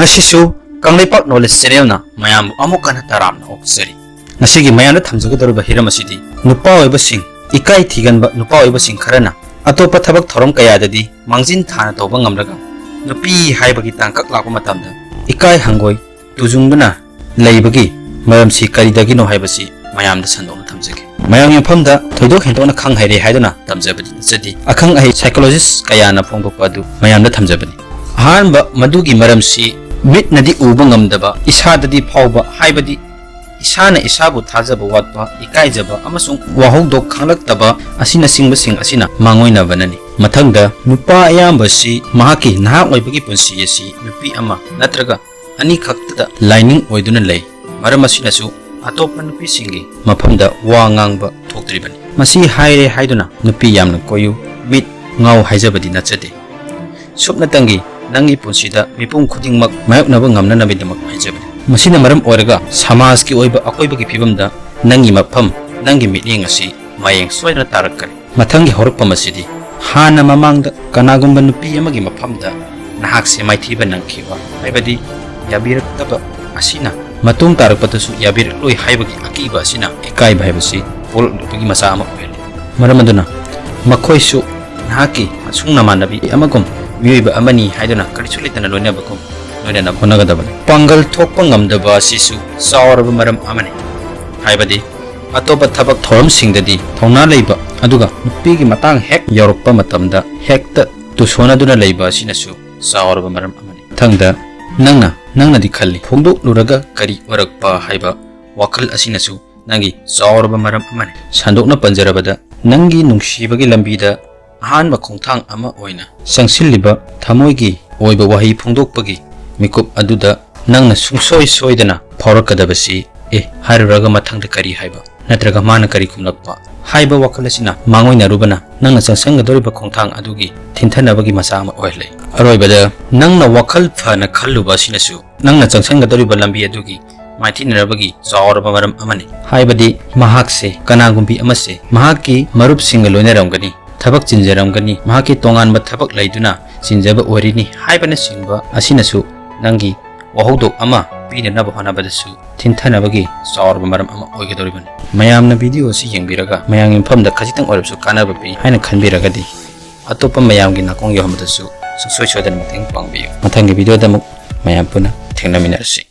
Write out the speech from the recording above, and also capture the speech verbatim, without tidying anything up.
ꯑꯁꯤꯁꯨ ꯀꯪꯂꯩꯄꯥꯛ Knowledge Channelꯅ ꯃꯌꯥꯝꯕꯨ ꯑꯃꯨꯛ ꯍꯟꯅ ꯇꯔꯥꯝꯅ ꯑꯣꯛꯆꯔꯤ꯫ ꯉꯁꯤꯒꯤ ꯃꯌꯥꯝꯗ ꯊꯝꯖꯒꯗꯧꯔꯤꯕ ꯍꯤꯔꯝ ꯑꯁꯤꯗꯤ ꯅꯨꯄꯥ ꯑꯣꯏꯕꯁꯤꯡ, ꯏꯀꯥꯏ ꯊꯤꯒꯟꯕ ꯅꯨꯄꯥ ꯑꯣꯏꯕꯁꯤꯡ ꯈꯔꯅ ꯑꯇꯣꯞꯄ ꯊꯕꯛ ꯊꯧꯔꯝ ꯀꯌꯥꯗꯗꯤ ꯃꯥꯡꯖꯤꯟ ꯊꯥꯅ ꯇꯧꯕ ꯉꯝꯂꯒ, ꯅꯨꯄꯤ ꯍꯥꯏꯕꯒꯤ ꯇꯥꯡꯀꯛ ꯂꯥꯛꯄ ꯃꯇꯝꯗ ꯏꯀꯥꯏ ꯍꯪꯒꯣꯏ ꯇꯨꯖꯨꯡꯗꯨꯅ ꯂꯩꯕꯒꯤ ꯃꯔꯝꯁꯤ ꯀꯔꯤꯗꯒꯤꯅꯣ ꯍꯥꯏꯕꯁꯤ ꯃꯌꯥꯝꯗ ꯁꯟꯗꯣꯛꯅ ꯊꯝꯖꯒꯦ꯫ ꯃꯌꯥꯝꯒꯤ ꯃꯐꯝꯗ ꯊꯣꯏꯗꯣꯛ ꯍꯦꯟꯗꯣꯛꯅ ꯈꯪ ꯍꯩꯔꯦ ꯍꯥꯏꯗꯨꯅ ꯇꯝꯖꯕꯗꯤ ꯅꯠꯆꯗꯦ꯫ ꯑꯈꯪ ꯑꯍꯩ psychologist ꯀꯌꯥꯅ ꯐꯣꯡꯗꯣꯛꯄ ꯑꯗꯨ ꯃꯌꯥꯝꯗ ꯊꯝꯖꯕꯅꯤ꯫ ꯑꯍꯥꯟꯕ, ꯃꯗꯨꯒꯤ ꯃꯔꯝꯁꯤ ꯃꯤꯠꯅꯗꯤ ꯎꯕ ꯉꯝꯗꯕ, ꯏꯁꯥꯗꯗꯤ ꯐꯥꯎꯕ, ꯍꯥꯏꯕꯗꯤ ꯏꯁꯥꯅ ꯏꯁꯥꯕꯨ ꯊꯥꯖꯕ ꯋꯥꯠꯄ, ꯏꯀꯥꯏꯖꯕ ꯑꯃꯁꯨꯡ ꯋꯥꯍꯧꯗꯣꯛ ꯈꯪꯂꯛꯇꯕ ꯑꯁꯤꯅꯆꯤꯡꯕꯁꯤꯡ ꯑꯁꯤꯅ ꯃꯥꯡꯑꯣꯏꯅꯕꯅꯅꯤ꯫ ꯃꯊꯪꯗ, ꯅꯨꯄꯥ ꯑꯌꯥꯝꯕꯁꯤ ꯃꯍꯥꯛꯀꯤ ꯅꯍꯥ ꯑꯣꯏꯕꯒꯤ ꯄꯨꯟꯁꯤ ꯑꯁꯤ ꯅꯨꯄꯤ ꯑꯃ ꯅꯠꯇ꯭ꯔꯒ ꯑꯅꯤꯈꯛꯇꯗ ꯂꯥꯏꯅꯤꯡ ꯑꯣꯏꯗꯨꯅ ꯂꯩ꯫ ꯃꯔꯝ ꯑꯁꯤꯅꯁꯨ ꯑꯇꯣꯞꯄ ꯅꯨꯄꯤꯁꯤꯡꯒꯤ ꯃꯐꯝꯗ ꯋꯥ ꯉꯥꯡꯕ ꯊꯣꯛꯇ꯭ꯔꯤꯕꯅꯤ꯫ ꯃꯁꯤ ꯍꯥꯏꯔꯦ ꯍꯥꯏꯗꯨꯅ ꯅꯨꯄꯤ ꯌꯥꯝꯅ ꯀꯣꯏꯌꯨ, ꯃꯤꯠ ꯉꯥꯎ ꯍꯥꯏꯖꯕꯗꯤ ꯅꯠꯆꯗꯦ꯫ ꯁꯨꯞꯅꯇꯪꯒꯤ ꯅꯪꯒꯤ ꯄꯨꯟꯁꯤꯗ ꯃꯤꯄꯨꯝ ꯈꯨꯗꯤꯡꯃꯛ ꯃꯥꯌꯣꯛꯅꯕ ꯉꯝꯅꯅꯕꯒꯤꯗꯃꯛ ꯍꯥꯏꯖꯕꯅꯤ꯫ ꯃꯁꯤꯅ ꯃꯔꯝ ꯑꯣꯏꯔꯒ ꯁꯃꯥꯖꯀꯤ ꯑꯣꯏꯕ ꯑꯀꯣꯏꯕꯒꯤ ꯐꯤꯕꯝꯗ ꯅꯪꯒꯤ ꯃꯐꯝ, ꯅꯪꯒꯤ ꯃꯤꯠꯌꯦꯡ ꯑꯁꯤ ꯃꯌꯦꯡ ꯁꯣꯏꯗꯅ ꯇꯥꯔꯛꯀꯅꯤ꯫ ꯃꯊꯪꯒꯤ ꯍꯧꯔꯛꯐꯝ ꯑꯁꯤꯗꯤ ꯍꯥꯟꯅ ꯃꯃꯥꯡꯗ ꯀꯅꯥꯒꯨꯝꯕ ꯅꯨꯄꯤ ꯑꯃꯒꯤ ꯃꯐꯝꯗ ꯅꯍꯥꯛꯁꯦ ꯃꯥꯏꯊꯤꯕ ꯅꯪꯈꯤꯕ, ꯍꯥꯏꯕꯗꯤ ꯌꯥꯕꯤꯔꯛꯇꯕ ꯑꯁꯤꯅ ꯃꯇꯨꯡ ꯇꯥꯔꯛꯄꯗꯁꯨ ꯌꯥꯕꯤꯔꯛꯂꯣꯏ ꯍꯥꯏꯕꯒꯤ ꯑꯀꯤꯕ ꯑꯁꯤꯅ ꯏꯀꯥꯏꯕ ꯍꯥꯏꯕꯁꯤ ꯄꯣꯛꯂꯛꯂꯨꯕꯒꯤ ꯃꯆꯥ ꯑꯃ ꯑꯣꯏꯍꯜꯂꯤ꯫ ꯃꯔꯝ ꯑꯗꯨꯅ ꯃꯈꯣꯏꯁꯨ ꯅꯍꯥꯛꯀꯤ ꯑꯁꯨꯡ ꯅꯃꯥꯟꯅꯕꯤ ꯑꯃꯒꯨꯝ ꯃꯤꯑꯣꯏꯕ ꯑꯃꯅꯤ ꯍꯥꯏꯗꯨꯅ ꯀꯔꯤꯁꯨ ꯂꯩꯇꯅ ꯂꯣꯏꯅꯕꯒꯨꯝ ꯂꯣꯏꯅꯅꯕ ꯍꯣꯠꯅꯒꯗꯕꯅꯤ꯫ ꯄꯥꯡꯒꯜ ꯊꯣꯛꯄ ꯉꯝꯗꯕ ꯑꯁꯤꯁꯨ ꯆꯥꯎꯔꯕ ꯃꯔꯝ ꯑꯃꯅꯤ꯫ ꯍꯥꯏꯕꯗꯤ ꯑꯇꯣꯞꯄ ꯊꯕꯛ ꯊꯧꯔꯝꯁꯤꯡꯗꯗꯤ ꯊꯧꯅꯥ ꯂꯩꯕ, ꯑꯗꯨꯒ ꯅꯨꯄꯤꯒꯤ ꯃꯇꯥꯡ ꯍꯦꯛ ꯌꯧꯔꯛꯄ ꯃꯇꯝꯗ ꯍꯦꯛꯇ ꯇꯨꯁꯣꯟꯅꯗꯨꯅ ꯂꯩꯕ ꯑꯁꯤꯅꯁꯨ ꯆꯥꯎꯔꯕ ꯃꯔꯝ ꯑꯃꯅꯤ꯫ ꯃꯊꯪꯗ, ꯅꯪꯅ, ꯅꯪꯅꯗꯤ ꯈꯜꯂꯤ, ꯐꯣꯡꯗꯣꯛꯂꯨꯔꯒ ꯀꯔꯤ ꯑꯣꯏꯔꯛꯄ ꯍꯥꯏꯕ ꯋꯥꯈꯜ ꯑꯁꯤꯅꯁꯨ ꯅꯪꯒꯤ ꯆꯥꯎꯔꯕ ꯃꯔꯝ ꯑꯃꯅꯤ꯫ ꯁꯟꯗꯣꯛꯅ ꯄꯟꯖꯔꯕꯗ, ꯅꯪꯒꯤ ꯅꯨꯡꯁꯤꯕꯒꯤ ꯂꯝꯕꯤꯗ ꯑꯍꯥꯟꯕ ꯈꯣꯡꯊꯥꯡ ꯑꯃ ꯑꯣꯏꯅ ꯆꯪꯁꯤꯜꯂꯤꯕ ꯊꯃꯣꯏꯒꯤ ꯑꯣꯏꯕ ꯋꯥꯍꯩ ꯐꯣꯡꯗꯣꯛꯄꯒꯤ ꯃꯤꯀꯨꯞ ꯑꯗꯨꯗ ꯅꯪꯅ ꯁꯨꯡꯁꯣꯏ ꯁꯣꯏꯗꯅ ꯐꯥꯎꯔꯛꯀꯗꯕꯁꯤ, "ꯑꯦ, ꯍꯥꯏꯔꯨꯔꯒ ꯃꯊꯪꯗ ꯀꯔꯤ ꯍꯥꯏꯕ? ꯅꯠꯇ꯭ꯔꯒ ꯃꯥꯅ ꯀꯔꯤ ꯈꯨꯝꯂꯛꯄ?" ꯍꯥꯏꯕ ꯋꯥꯈꯜ ꯑꯁꯤꯅ ꯃꯥꯡꯑꯣꯏꯅꯔꯨꯕꯅ ꯅꯪꯅ ꯆꯪꯁꯤꯟꯒꯗꯧꯔꯤꯕ ꯈꯣꯡꯊꯥꯡ ꯑꯗꯨꯒꯤ ꯊꯤꯟꯊꯅꯕꯒꯤ ꯃꯆꯥꯛ ꯑꯃ ꯑꯣꯏꯍꯜꯂꯦ꯫ ꯑꯔꯣꯏꯕꯗ, ꯅꯪꯅ ꯋꯥꯈꯜ ꯐꯅ ꯈꯜꯂꯨꯕ ꯑꯁꯤꯅꯁꯨ ꯅꯪꯅ ꯆꯪꯁꯤꯟꯒꯗꯧꯔꯤꯕ ꯂꯝꯕꯤ ꯑꯗꯨꯒꯤ ꯃꯥꯏꯊꯤꯅꯅꯕꯒꯤ ꯆꯥꯎꯔꯕ ꯃꯔꯝ ꯑꯃꯅꯤ꯫ ꯍꯥꯏꯕꯗꯤ ꯃꯍꯥꯛꯁꯦ ꯀꯅꯥꯒꯨꯝꯕꯤ ꯑꯃꯁꯦ ꯃꯍꯥꯛꯀꯤ ꯃꯔꯨꯞꯁꯤꯡꯒ ꯂꯣꯏꯅꯔꯝꯒꯅꯤ, ꯊꯕꯛ ꯆꯤꯟꯖꯔꯝꯒꯅꯤ, ꯃꯍꯥꯛꯀꯤ ꯇꯣꯉꯥꯟꯕ ꯊꯕꯛ ꯂꯩꯗꯨꯅ ꯆꯤꯟꯖꯕ ꯑꯣꯏꯔꯤꯅꯤ ꯍꯥꯏꯕꯅꯆꯤꯡꯕ ꯑꯁꯤꯅꯁꯨ ꯅꯪꯒꯤ ꯋꯥꯍꯧꯗꯣꯛ ꯑꯃ ꯄꯤꯅꯅꯕ ꯍꯣꯠꯅꯕꯗꯁꯨ ꯊꯤꯟꯊꯅꯕꯒꯤ ꯆꯥꯎꯔꯕ ꯃꯔꯝ ꯑꯃ ꯑꯣꯏꯒꯗꯧꯔꯤꯕꯅꯤ꯫ ꯃꯌꯥꯝꯅ video ꯑꯁꯤ ꯌꯦꯡꯕꯤꯔꯒ ꯃꯌꯥꯝꯒꯤ ꯃꯐꯝꯗ ꯈꯖꯤꯛꯇꯪ ꯑꯣꯏꯔꯕꯁꯨ ꯀꯥꯟꯅꯕ ꯄꯤ ꯍꯥꯏꯅ ꯈꯟꯕꯤꯔꯒꯗꯤ, ꯑꯇꯣꯞꯄ ꯃꯌꯥꯝꯒꯤ ꯅꯥꯀꯣꯡ ꯌꯧꯍꯟꯕꯗꯁꯨ ꯁꯨꯡꯁꯣꯏ ꯁꯣꯏꯗꯅ ꯃꯇꯦꯡ ꯄꯥꯡꯕꯤꯌꯨ꯫ ꯃꯊꯪꯒꯤ video ꯗ ꯑꯃꯨꯛ ꯃꯌꯥꯝ ꯄꯨꯟꯅ ꯊꯦꯡꯅꯃꯤꯟꯅꯔꯁꯤ꯫